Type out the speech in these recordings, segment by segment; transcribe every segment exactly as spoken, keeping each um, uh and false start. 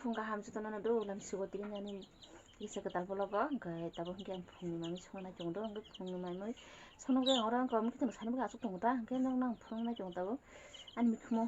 Wngkha ham jotono no do ulam sigo tini ani kisa kwtal vlog o, hwnkhe tabuk hwnkhe ang phungni manwi songna chong do, hwnkhe phungni manwi songna bagwi ang oro wngkha omo khe chwng sani bagwi achuk tongo ta, hwnkhe nokno ang phunuknai chong tabuk ani mikhumo,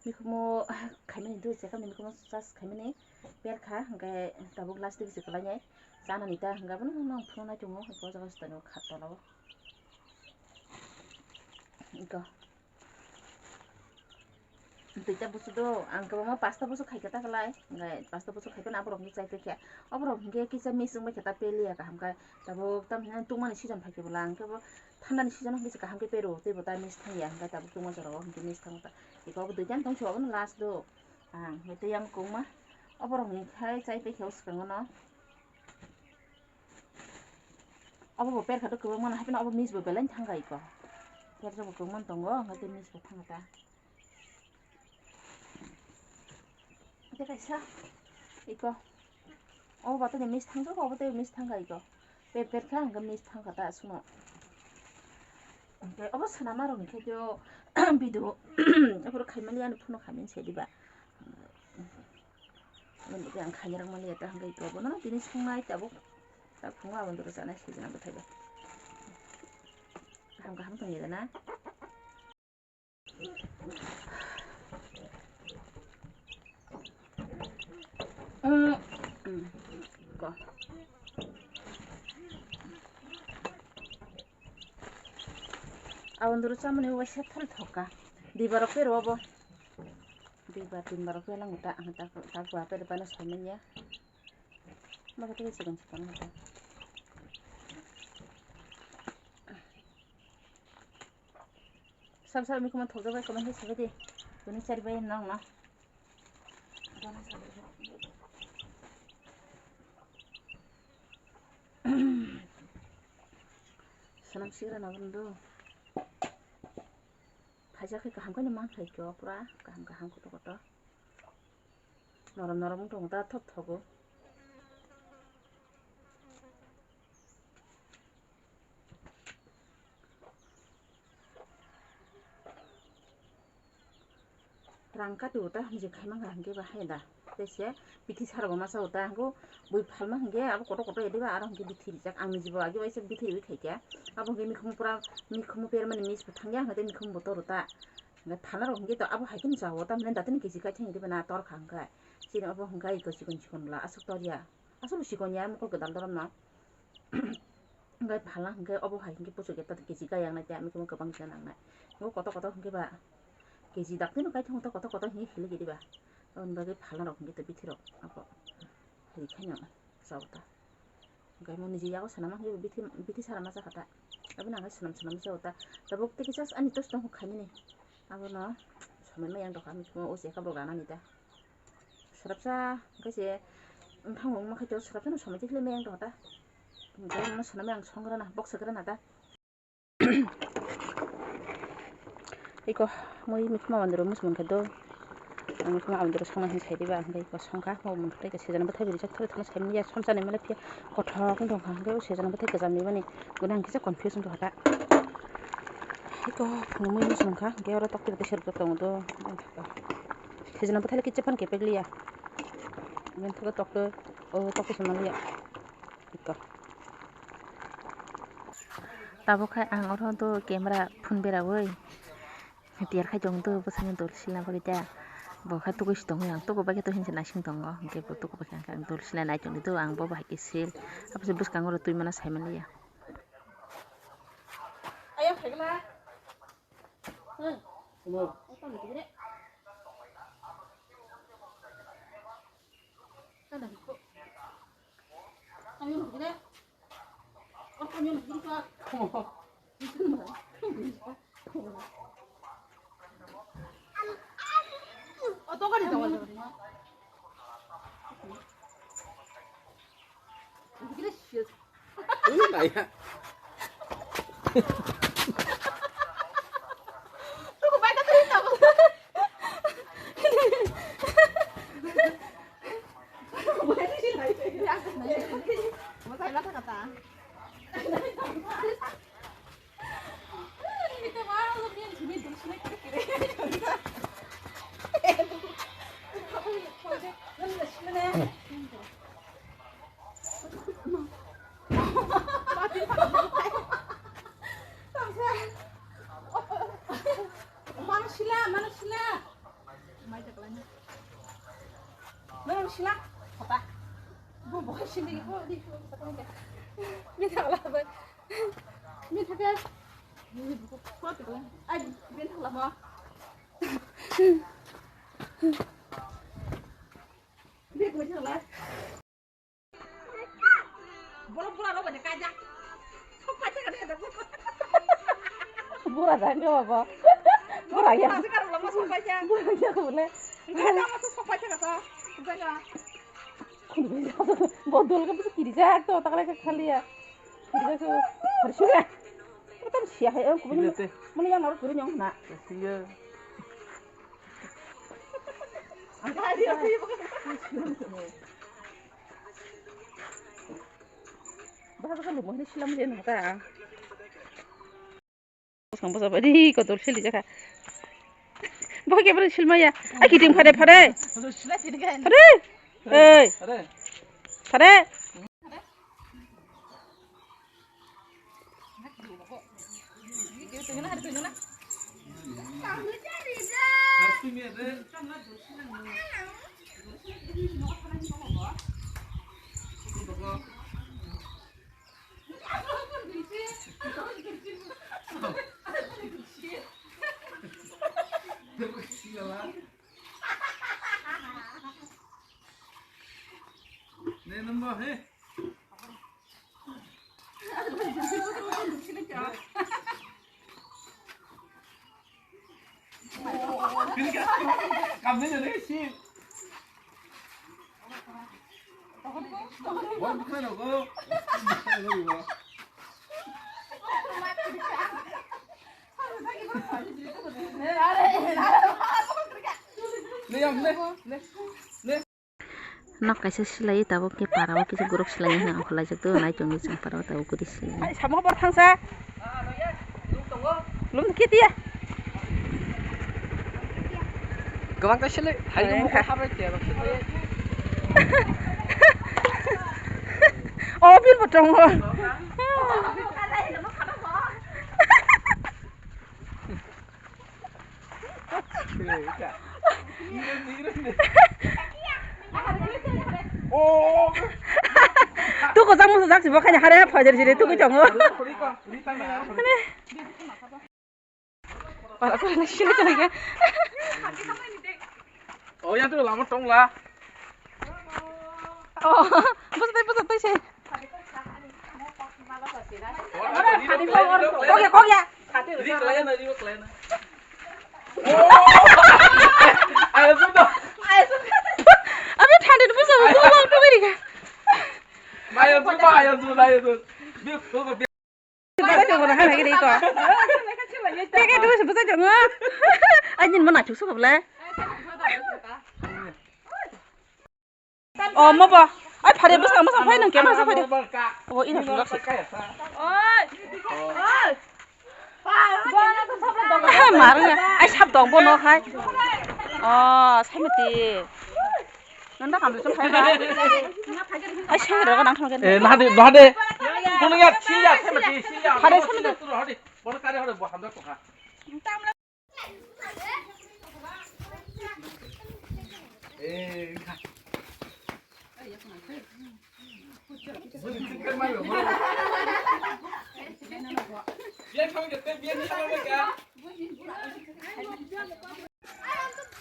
mikhumo khaimani dui chekhamni mikhumo charge khaimani berkha, hwnkhe tabuk last tv se kwlainai chanani ta, hwnkhe abono nokno ang phunuknai chongo, hwnkhe o jaga se tongo khat tola o. Iko. Duita busu do, ang kwbangma pasta busu khaikha ta kwlai, hwnkhe pasta busu khaiphano aborok hwnkhe chai paikha. Aborok hwnkhe kisa miss wngbaikha ta, peliya kaham khe. Tabuk tamni tungmani season phaikhe bwla, hwnkhe bo thandani season hwnkhe se kaham khe pero, teibo ta miss thangya, hwnkhe tabuk tungma jorao hwnkhe miss thango ta. Iko bo duita tongsi abono last do. Ang hwnkhe tei yang kwbangma aborok hwnkhe chai paikha o swkango no. Obo bo perkha do kwbangma no, hapheno obo miss bo belai thangkha iko. Perkha bo kwbangma tongo, hwnkhe tei miss bo thangkha ta. Tei kaisa iko. Obo ba tei miss thangkha, obo tei miss thangkha iko. Pe perkha hwnkhe miss thangkha ta aswkno. Hwnkhe obo swnama rok hwnkhe tei video aphuru khaimani ani phunuk khaimani se diba. Aboni bagwi ang khaina rwngmani ya, ta hwnkhe iko bono tini songnai tabuk. Ta phungo aboni doro chanai sijana bwthai bai. Kaham kaham tongya da na? Mm, mm, ko. Aboni doro chamani waisa thal thoka. Diba rok pero obo. Diba tinba rok pelang ta, ang ta, ta gua pero pano somanya. Maka tei chikon chikon ta. Sab sab mikhumo thokjak bai comment khe sabai di. Bini chari bai nang na. Sanam sigra na bondo. Phaisa khe kaham khe man khai kyo pura kaham kaham koto koto. Norom norom wng tongo ta thok thogo. Rang kati uta hinwi khaimang kha hwnkhe ba hai da. Tei se bithi sara bo masa uta hwnkhe bui phalma hwnkhe abo kotor kotor ya diba aro hwnkhe bithi rijak ang niji bo agi waisa bithi riwi khaikha. Abo hwnkhe mikhumu pura mikhumu permani miss bo thangya hwnkhe tei mikhumu bo tor uta. Hwnkhe phalna rok hwnkhe to abo hai kheno cha o tamni datini kisi kai thangya diba na tor kha hwnkhe. Chini abo hwnkhe iko chikon chikon la aswk tor ya. Aswk bo chikon ya mokol kwdal dorom no. Hwnkhe phalna hwnkhe obo hai hwnkhe puchuk ya ta kisi kai yang nai tei mikhumu kwbang khe nang nai. Hwnkhe kotor kotor hwnkhe ba kisi daktino kai thangya kotor kotor hwnkhe hili khe diba. Aboni bagwi phalna rok hwnkhe to bithi rok abo hai khaino cha o ta. Hwnkhe mo niji yago swnama hwnkhe bithi bithi sara ma cha kha ta. Aboni hwnkhe swnam swnam cha o ta. Tabuk tei kisa ani tos tong khainani. Abono somai ma yang tongkha mikhumu o chekha bo ganani ta. Swrapsa hwnkhe se wngthang wngma khe to swrapsa no somai tikhlai ma yang tongkha ta. Hwnkhe ano swnam yang song rwna boksa rwna ta. Iko mui mikhumu aboni doro muchung khe do. Ang mikhumu aboni doro songna hinwi sai diba hwnkhe iko songkha mo mung tei sejana bwthai rijak thori thangna sai manya somsa ni male phiya kothok wng tongkha hwnkhe o sejana bwthai kwcham ni mani gwnang kisa confuse wng tongkha ta. Iko phunumui muchung kha hwnkhe oro tokti rok tei serwk tongo do. Sejana bwthai le kicha phano kepek liya. Bini tokto o tokto se manliya. Iko. Tabuk khe ang oro do camera phone beraui tiyar khai tong do bwsano dol silna bagwi ta. Bo khe tugui si tongo yang tugu bai khe to hinse naising tongo hwnkhe bo tugu bai khe ang dol silna nai tong di do ang bo bai khe sil. Aboni bwskango oro twi mano sai manliya. Ini naya. Bula bula rok bade kaja. Sok paisa kata kata. Bura jani baba. Bura ya. Bula sekarang lama sok paisa. Bura ya bole. Enggak ada masuk sok paisa kata. Enggak ada. Bodol kan bisa kiri jak to, tak lagi kali ya. Kiri jak to. Harus juga. Kan siah ya, aku punya. Mana yang harus turun yang kena. Iya. Bahasa kan lumoh ni silam dia nata. Bosong bosa bari kotor sili jaka. Boh ke bari silmaya. Ai kiting phare phare. Phare. Ei. Phare. Nok kaisa silai tabuk khe para o kisa guruk silai hwnwi ongkhorlaijak do, nai tongwi chwng para o tabuk kwrwi silai. Hai, samo bor thangsa. Lum khe tiya. Gabang kaisa le, hai, hai, lum khe ha. Habrai tiya. O, bil bo tongo. Tuku jang musu jak sibo khaina hare phajar jire tuku tongo. Para para na sini tong ya. Oh, yang tu lama tong lah. Oh, bos tai bos tai sih. Kok ya, kok ya. Ri kelai na, ri kelai na. Ayo sudah. Ayo sudah. Abi thandi tu bisa buka uang tu ini kan. Ayo sudah, ayo sudah, ayo sudah. Biar, biar, biar. Bwsai tongo, hai, hai, ko. Teke tu bwsai tongo. Ai, nini mo naithok se kobole. O, mo bo. Ai, phare bwsang, bwsang phai nang ke, bwsang phai de. O, ina phai. Oi. Oi. Hai, mar. Ai, sap dong bono hai. O, sai mati. Nanda kam sum phai ba. Ai, sai ro nang thang ke. Eh, nahade, nahade. Kono ya, si ya, sai mati, si ya. Hade, sai mati. Hade, hade. Bono kare hade, bo hamda ko ha.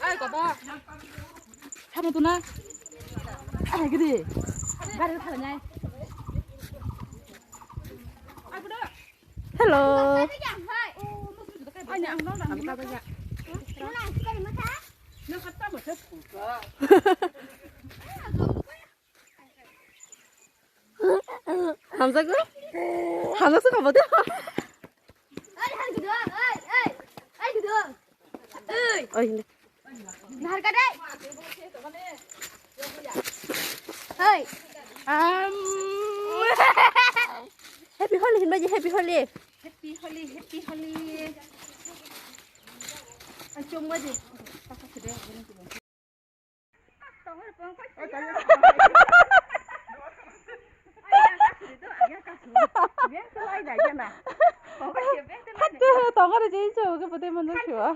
Ai, kota. Sama tu na. Ai, gede. Gari tu khalanya. Hello. Hamjago? Hamjak se kabo de. Oi, hindi. Nahar ka dai. Hey. Um. Happy Holi, hinba ji, Happy Holi. Happy Holi, Happy Holi. Achung ba ji. Hatu, tongari jai chau ke pate manjak siwa.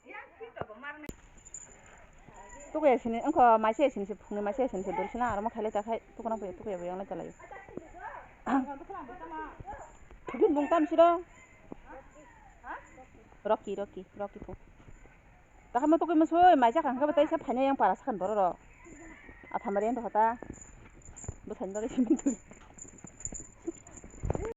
Yang kita kemarin. Tukuya sini, wngkha maisa sini se, phungni maisa sini se dol sina, aro ma khailai ta khai, tukuna bo, tukuya bo yang lai ta lai. Thubin bung tam siro. Rocky, Rocky, Rocky phu. Takha ma tukui ma soi, maisa kha hwnkhe bo tei sa phaina yang para sakhan borok rok. Athamari yang dohata. Bo thani bagwi simi tui.